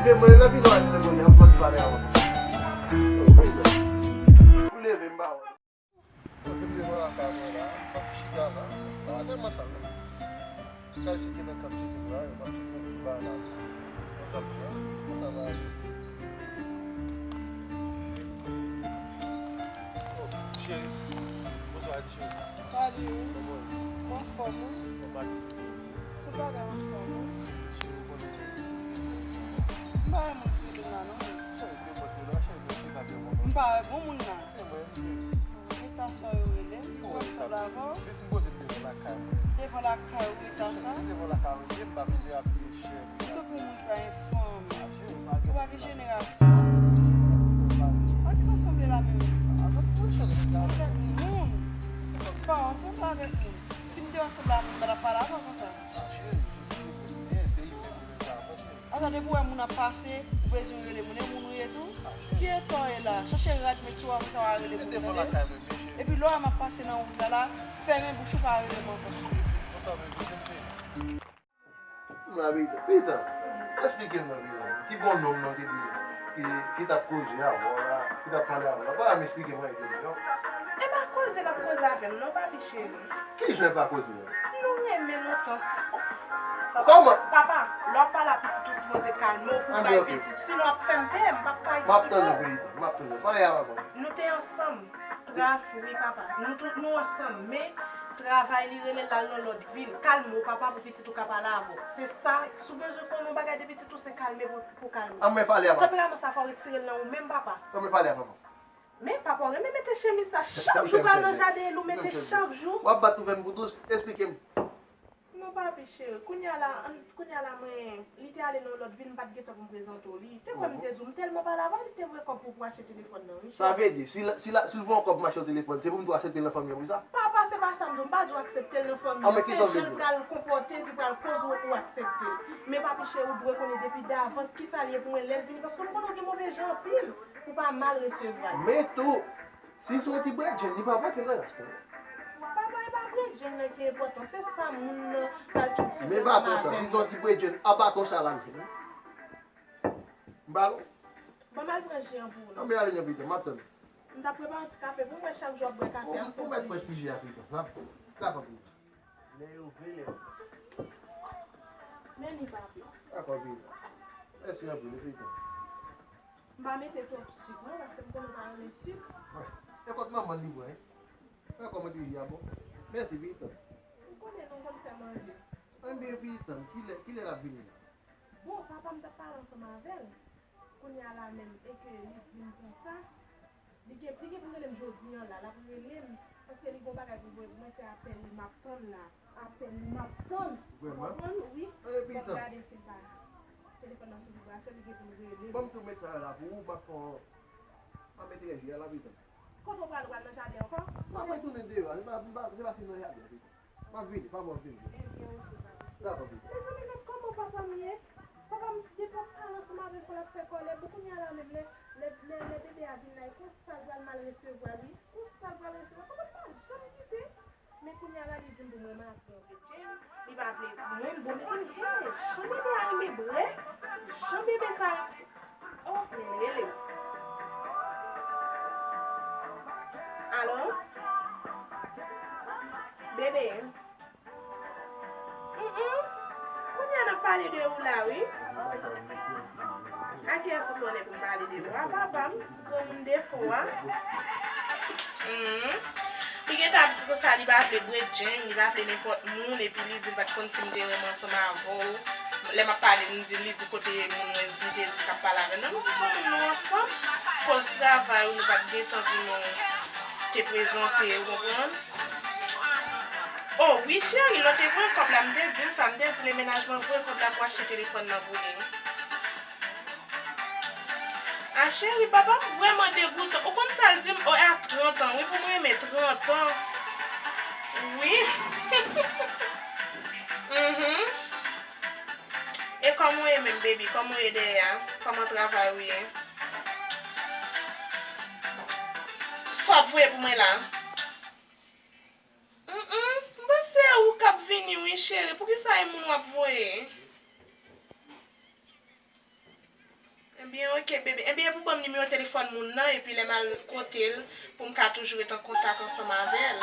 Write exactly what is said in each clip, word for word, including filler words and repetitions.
Se mwen, lè vin nan lè mwen, y ap fè pale avè m. Ou leve m pa wè. Bon, se devan lakay mwen la, m ap chita la. Pa tèlman sa non. Kay se ki nèg k ap tcheke m la, yo p ap tcheke m tou ba la. Konsa m ye, konsa va ale. Oh, cheri. Bonswa, cheri. Salut. Kòman w ye? Mwen anfòm, wi. Kòman aktivite yo? Tout bagay anfòm, wi. Cheri, ou konnen. M pa wè moun ki rele m la, non. Cheri, se mwen ki rele w, cheri, mwen chita byen kontan. M pa wè bon moun la. Se mwen, cheri. Eta sa yo rele m, pou ansanm avè w. Plis m poze m devan lakay mwen. Devan lakay ou eta sa? Devan lakay mwen, m pa bezwen apiye chè. Ou tankou moun ki pa gen fanm. Ou pa gen jenerasyon. A ki sa w sanble la menm? Avèk moun. Pa ansanm avèk moun. Si m te ansanm avèk moun, m pa t ap pale avè w konsa. Asa, depi w wè moun ap pase, ou bezwen rele moun, e moun ou ye tou? Ki eta w ye la? Chache rad met sou w, apre sa w a rele moun, tande? Epi lè w wè m ap pase nan wout la la, fèmen bouch ou, pa rele m ankò. Konsa menm, se m te. M la, Pitan. Pitan, esplike m non, Pitan. Ki bon nonm nan ki te, ki, ki t ap koze avè w la, ki t ap pale avè w la? Pa janm esplike m anyen de li, non. E pa koze l ap koze avè m non, papi cheri. Kijan l pa koze a? Nou renmen lontan sa. Kòman? Papa, lè w ap pale a pitit ou sipoze kalme w pou w bay pitit ou, sinon w ap fè m pè, m p ap ka eksplike w. M ap tann ou, Pitan, m ap tann ou. Pale a papa. Nou te ansanm. Tra-, wi, papa. Nou tout, nou ansanm, men travay li rele l al nan lòt vil. Kalme w, papa, pou pitit ou ka pale avè w. Se sa, si w bezwen konnen yon bagay de pitit ou, se kalme pou, pou kalme. Anmwe pale a papa. Tanperaman sa, fò w retire l nan ou menm, papa. Anmwe pale a papa. Men papa, w renmen mete chemiz sa chak jou, pral nan jaden li, w mete chak jou. W ap bat pou fè m pou dous, esplike m. Non, papi cheri, kounye a la, ann, kounye a la, mwen, li te ale nan yon lòt vil, m pa t gen tan pou m prezante w li. Te kwè m te di w, m tèlman pale avè l, li te voye kòb pou, pou achte telefòn nan, wi, cheri. Sa vle di, si l, si l, si l voye yon kòb pou m achte yon telefòn, se pou m tou aksepte l nan fanmi an, wi sa? Papa, se pa sa m di w, m pa di w aksepte l nan fanmi an, se jan l pral konpòte l ki pral koz ou, ou aksepte l. Men papi cheri, ou dwe konnen depi davans kisa l ye pou mwen lè l vini, paske m konnen w gen move jan anpil, pou w pa mal resevwa l. Men tou, si se yon ti bredjenn, li pa pote nan rès, non. Papa, e pa bredjenn nan ki enpòtan, se sa moun nan pral kiltive nan madanm. Men baton sa, si se yon ti bredjenn, a baton sa la, m di, non. M ba l. Ban m al pran ji an pou ou, non. Ann, men ale non, Pitan, m ap tann ou. M t ap prepare yon ti kafe pou mwen, chak jou w ap bwè kafe a. Ou mèt pran ti ji a, Pitan. N ap, n ap anpil. Lè yo vle, lè yo. Men li, papi. Dakò, Pitan. Mèsi anpil, wi, Pitan. M pa mete twòp sik, non, paske m konnen w pa renmen sik. E kot manman li pran, wi. Wè kòman te ye a bon. Mèsi, Pitan. M konnen nou konn fè manje. Ann byen, Pitan, kilè, kilè l ap vini la? Bon, papa m t ap pale ansanm avè l. Kounye a la menm, e ke li di m konsa. Li gen, li gen pou rele m jodi a la, l ap rele m, paske li gen yon bagay pou voye pou mwen, se apèl li m ap tann la. Apèl li m ap tann. Vrèman? Ou konprann? Wi. Ann byen, Pitan. M ap gade si l pa telefòn nan sou vibrasyon, li gen pou l rele m. Ban m tou met sa la pou ou, m ap fè yon, m ap mete rèj li a la, Pitan. Kote w pral, ou pral nan jaden ankò? M ap retounen deyò a, se pa, se pa fin nan jaden an, Pitan. M ap vini, pa bon, m ap vini. Ebyen, oke, papa. Dakò, Pitan. Mezanmi, men kòman papa m ye? Papa m, depi w ap pale ansanm avè l, fò l ap fè kòlè. Bon, kounye a la menm, lè, lè, lè, lè bebe a vin la, e konsa l pral mal resevwa l, wi. Konsa l pral resevwa. Papa m pa janm kite. Men kounye a la, li di m pou mwen, m a pran bredjenn, li pa vle mwen. Bon, mezanmi, hey, jan bebe a renmen brè, jan bebe sa. Oh, men rele. Alo? Bebe. Mm, mm. Kounye a n ap pale de ou la, wi. A kiyès ou konnen pou m pale de nou? A papa m, granmoun defo a. Mm. Li gentan ap di konsa li pa vle bredjenn, li pa vle nenpòt moun, epi li di l pa t konn si m te renmen ansanm avè w. Lè m ap pale, m di, li di kote moun mwen, li te di k ap pale avè m nan. M di se yon moun nou ansanm, koz travay ou, nou pa t gen tan pou nou te prezante, ou konprann? Oh, wi, cheri, lè w te voye kòb la, m te di l sa, m te di l emennajman voye kòb la pou achte telefòn nan pou li. A cheri, papa m vrèman degoutan. Ou konn sa l di m? Oh, a trant an, wi, pou mwen renmen trant an. Wi. Mhm. E kòman w ye menm, baby? Kòman w ye dèyè a? Kòman travay ou ye? Sa w ap voye pou mwen la? Mm, mm, m panse se ou k ap vini, wi, cheri. Poukisa e moun w ap voye? Ebyen, ok, bebe. Ebyen, epi w ban m nimewo telefòn moun nan, epi lè m al kote l, pou m ka toujou ret an kontak ansanm avè l.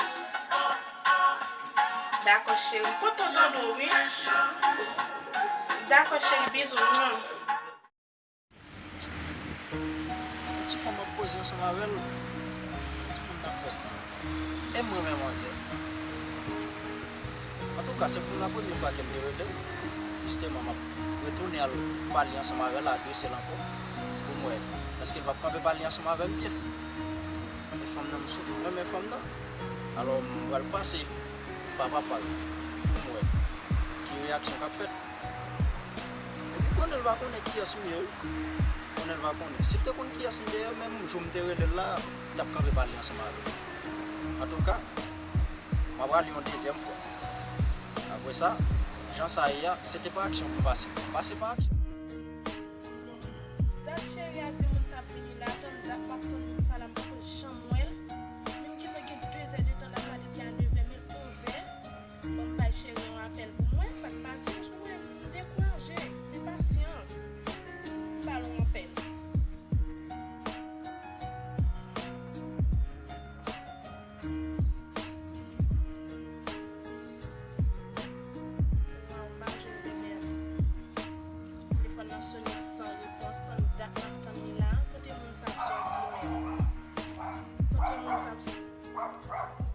Dakò, cheri. M kontan tande w, wi. Dakò, cheri. Bizou. Mwa. Ti fanm ap koze ansanm avè l. Ti fanm nan fès. E m renmen manzè. Antouka, se pou la premye fwa ke m te rele l. Jisteman, m ap retounen al pale ansanm avè l, adrese l ankò, pou m wè èske l p ap kanpe pale ansanm avè m byen. E fanm nan, m sou, m renmen fanm nan. Alò, m pral pase pa papa l, pou m wè ki reyaksyon k ap fèt. Epi konnen l pa konnen kiyès m ye, wi. Konnen l pa konnen. Si l te konn kiyès m te ye, menm jou m te rele l la, l t ap kanpe pale ansanm avè m. Antouka, m ap rale yon dezyèm fwa. Apre sa, jan sa ye a, se te pa aksyon pou m pase. M pase pa aksyon. Dat cheri a di moun sa ap vini la, tann dat m ap tann moun sa la, m poko janm wè l. Menm gentan gen de zè de tan l ap la depi a nevè, men l onzè. Bon, m bay cheri yon apèl pou mwen, sa k pase, paske mwen, m dekouraje, m enpasyan. M ba l yon apèl. Waw, m pa jwenn de mèm. Telefòn nan sonnen san repons, tann dat m ap tann li la. Kote moun sa ap sòti menm? Kote moun sa ap sòti?